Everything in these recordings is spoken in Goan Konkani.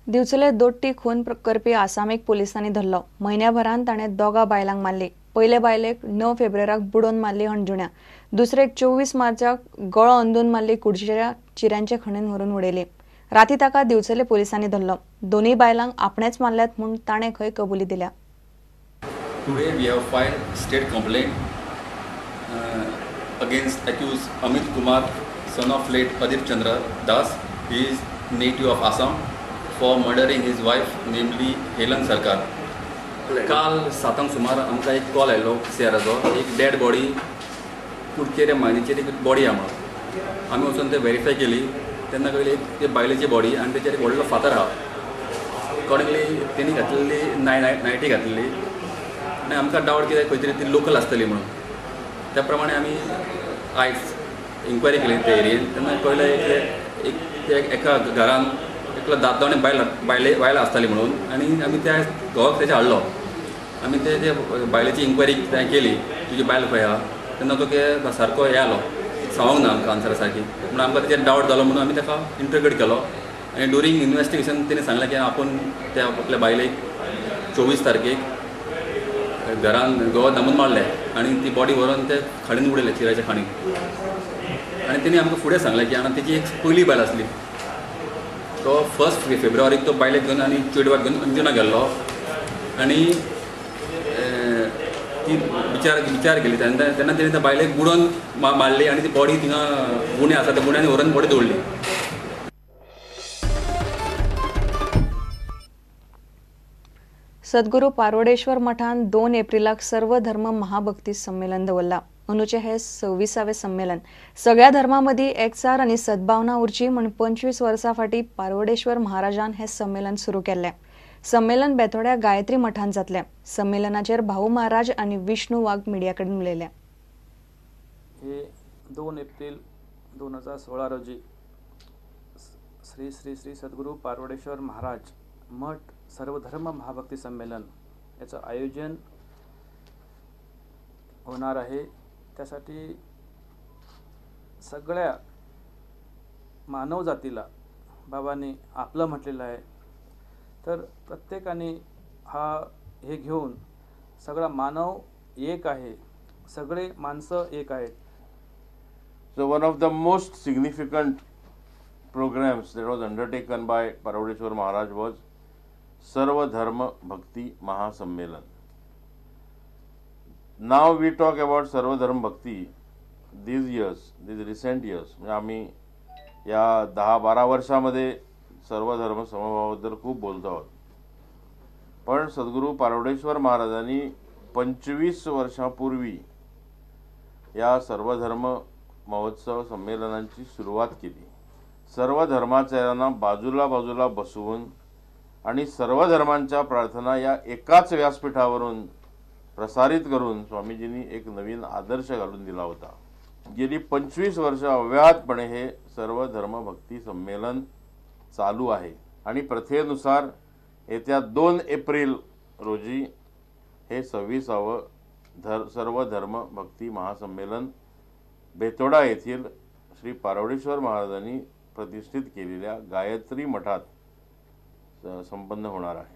दिवचले दोट्टी खून करपी आसामीक पोलिसांनी धरलो. म्हयन्याभरान ताणें दोगा बायलांक मारली. पयले बायलेक 9 फेब्रुवाराक बुडोवन मारली हणजुण्या, दुसरेक 24 मार्चाक गळो अंदून मारली कुडचेच्या चिऱ्यांचे खणीन व्हरून उडयली. राती ताका दिवचले पोलिसांनी धरलो. दोनूय बायलांक आपणेच मारल्यात म्हूण ताणें खंय कबुली दिल्या. Today we have filed state complaint against accused Amit Kumar, son of late Adip Chandra Das. He is native of Assam, for murdering his wife, namely Helen Sarkar. काल 7 सुमार आमकां एक कॉल आयलो सीआराचो, एक डेड बॉडी कुडचेरे मायनीचेर एक बॉडी आहा म्हणून. आमी वचून ते वेरीफाय केली तेन्ना कळ्ळें एक ते बायलेची बॉडी आनी तेचेर एक व्हडलो फातर आहा. अकॉर्डिंगली तेणी घातलेली नायटी घातलेली आनी आमकां डावट कितें खंय तरी ती लोकल आसतली म्हणून. त्या प्रमाणे आमी आयज इन्क्वायरी केली ते एरियेन तेन्ना कळ्ळें एक एका घरान एकलो दादलो आनी बायल आसताली म्हणून. आनी आमी त्या घोवाक तेजे हाडलो. आमी ते बायलेची इन्क्वायरी केली, तुजी बायल खंय आहा, तेन्ना तो सारको हे आलो, सांगूंक ना आमकां आन्सर सारकी. म्हणून आमकां तेजेर डावट जालो म्हणून आमी ताका इंट्रोगेट केलो आनी ड्युरींग इन्वेस्टिगेशन तेणें सांगलें की आपूण त्या आपल्या बायलेक 24 तारखेक घरान गोवा दामून मारले आनी ती बॉडी व्हरून ते खाणीन उडयले, चिऱ्याच्या खाणीन. आनी तेणी आमकां फुडें सांगलें की आनी तेची एक पयली बायल आसली, तो 1 फेब्रुवारीक तो बायलेक घेवन आनी चेडवाक घेवन अंजुना गेल्लो आनी ती विचार केली तेन्ना तेन्ना तेणी त्या बायलेक बुडोवन मारली आनी ती बॉडी थिंगा गुणे आसा त्या गुण्यांनी व्हरून बॉडी दवरली. सद्गुरू पारवडेश्वर मठान 2 एप्रिलाक सर्व धर्म महाभक्ती संमेलन दवरला. अंदूचें हे 26वें संमेलन. सगळ्या धर्मामदीं एकचार आनी सद्भावना उरची म्हूण 25 वर्सां फाटीं पारवडेश्वर महाराजान हें संमेलन सुरू केल्लें. संमेलन बेतोड्या गायत्री मठान जातलें. संमेलनाचेर भाऊ महाराज आनी विष्णू वाघ मिडिया कडेन उलयले. हे 2 एप्रिल 2016 रोजी श्री श्री श्री सद्गुरू पारवडेश्वर महाराज मठ सर्वधर्म महाभक्ती संमेलन याचं आयोजन होणार आहे. त्यासाठी सगळ्या मानवजातीला बाबांनी आपलं म्हटलेलं आहे, तर प्रत्येकाने हा हे घेऊन सगळा मानव एक आहे, सगळे माणसं एक आहेत. So one of the most significant programs that was undertaken by Parvadeshwar Maharaj was Sarva Dharma Bhakti Mahasammelan. Now we talk about Sarva Dharma Bhakti these years, these recent years. म्हणजे आम्ही या 10-12 वर्षामध्ये सर्व धर्म समभावाबद्दल खूप बोलतो आहोत, पण सद्गुरू पारवडेश्वर महाराजांनी 25 वर्षांपूर्वी या सर्वधर्म महोत्सव संमेलनाची सुरुवात केली. सर्व धर्माचार्यांना बाजूला बाजूला बसवून आणि सर्व धर्मांच्या प्रार्थना या एकाच व्यासपीठावरून प्रसारित करून स्वामीजींनी एक नवीन आदर्श घालून दिला होता. गेली 25 वर्ष अव्याहतपणे हे सर्व धर्म भक्ती संमेलन चालू आहे आणि प्रथेनुसार येत्या 2 एप्रिल रोजी हे 26वं सर्व धर्म भक्ती महासंमेलन बेतोडा येथील श्री पारवडेश्वर महाराजांनी प्रतिष्ठित केलेल्या गायत्री मठात संपन्न होणार आहे.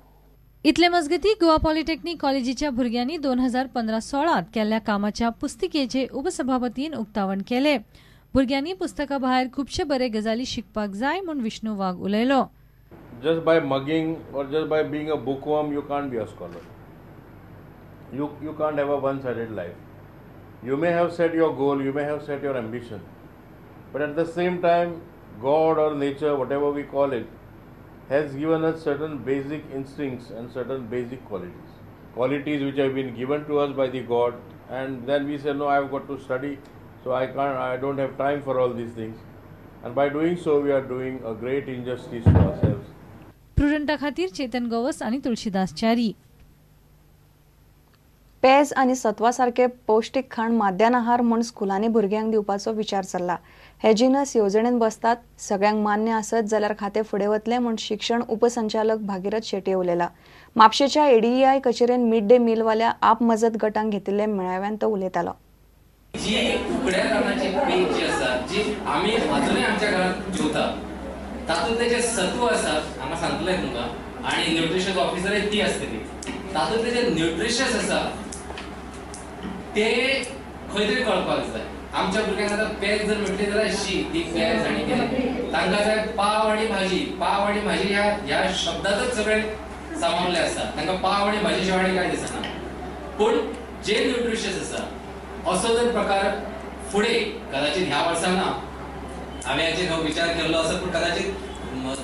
इतले मजगती गोवा पॉलिटेक्निक कॉलेजीच्या भुरग्यांनी 2015-16 केल्ल्या कामाच्या पुस्तिकेचे उपसभापतीन उक्तावण केले. भुरग्यांनी पुस्तका भायर खुबशे बरे गजाली शिकपाक जाय म्हूण विष्णू वाघ उलयलो. Just by mugging or just by being a bookworm, you can't be a scholar. You can't have a one-sided life. You may have set your goal, you may have set your ambition, but at the same time, God or nature, whatever we call it, has given us certain basic instincts and certain basic qualities. Qualities which have been given to us by the God, and then we say, no, I have got to study, so I don't have time for all these things. And by doing so, we are doing a great injustice to ourselves. प्रुडंटा खातीर चेतन गवस आणि तुळशीदास च्यारी. पेज आनी सत्वा सारके पौष्टीक खाण माध्यान आहार म्हूण स्कुलांनी भुरग्यांक दिवपाचो विचार चल्ला. हे जिनस येवजणेन बसतात, सगळ्यांक मान्य आसत जाल्यार खातें फुडें वतलें म्हूण शिक्षण उपसंचालक भागीरथ शेट्ये उलयला. म्हापशेच्या एडीईआय कचेरेन मिड डे मीलवाल्या आप मजत गटांक घेतिल्ले मेळाव्यान तो उलयतालो. जी उकड्या तांदळाची पेज जी आसा, जी आमी अजूनय आमच्या घरात जेवता, तातूंतलें जें सत्व आसा हांगा सांगतलें तुमकां आनी न्युट्रिशन ऑफिसरय ती आसतली, तातूंतलें जें न्युट्रिशस आसा ते खंय तरी कळपाक जाय. आमच्या भुरग्यांक आतां पेज जर म्हटली जाल्यार शी ती पेज आनी कितें, तांकां जाय पाव आनी भाजी. पाव आनी भाजी ह्या ह्या शब्दांतच सगळें सामावलें आसा. तांकां पाव आनी भाजी शिवाय आनी कांय दिसना. पूण जे न्युट्रिशस आसा असो जर प्रकार फुडें कदाचित ह्या वर्सा ना, हांवें हाचेर हो विचार केल्लो आसा, पूण कदाचित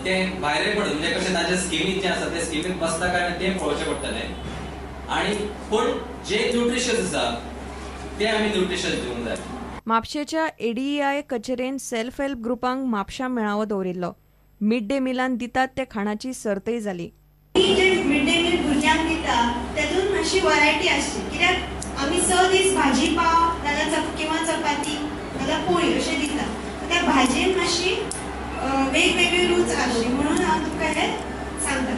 तें भायरय पडत, म्हणजे कशें ताच्या स्किमीत जें आसा त्या स्किमीत बसता काय ना तें पळोवचें पडटलें. आनी पूण जे न्युट्रिशस आसा ते आमी न्युट्रिशस दिवंक जाय. म्हापशेच्या एडीईआय कचेरेन सेल्फ हेल्प ग्रुपांक म्हापशा मेळावो दवरिल्लो. मिड डे मिलान दितात ते खाणाची सर्तय जाली. जे मिड डे मील भुरग्यांक दिता तेतून मातशी वरायटी आसची, कित्याक आमी 6 दीस भाजी पाव नाजाल्यार किंवा चपाती नाजाल्यार पोळी अशें दिता, त्या भाजयेन मातशी वेगवेगळी रूच आसची म्हणून हांव तुमकां हें सांगता.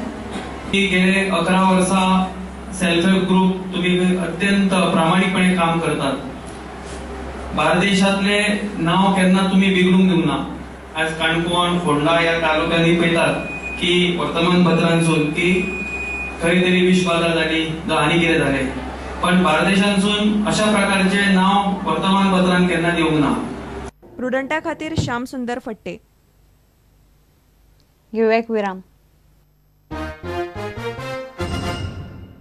गेले 11 वर्सां सेल्फ हेल्प ग्रुप तुम्ही अत्यंत प्रामाणिकपणे काम करतात. बार्देशांतले नाव केन्ना तुमी बिगडूंक दिवना. आज काणकोण फोंडा ह्या तालुक्यांनी पळयतात की वर्तमानपत्रांसून की खंय तरी विषबाधा जाली जावं आनी कितें जालें, पण बार्देशांसून अशा प्रकारचे नाव वर्तमानपत्रांत केन्ना दिवंक ना. प्रुडंटा खातीर श्याम सुंदर फट्टे. घेवया एक विराम.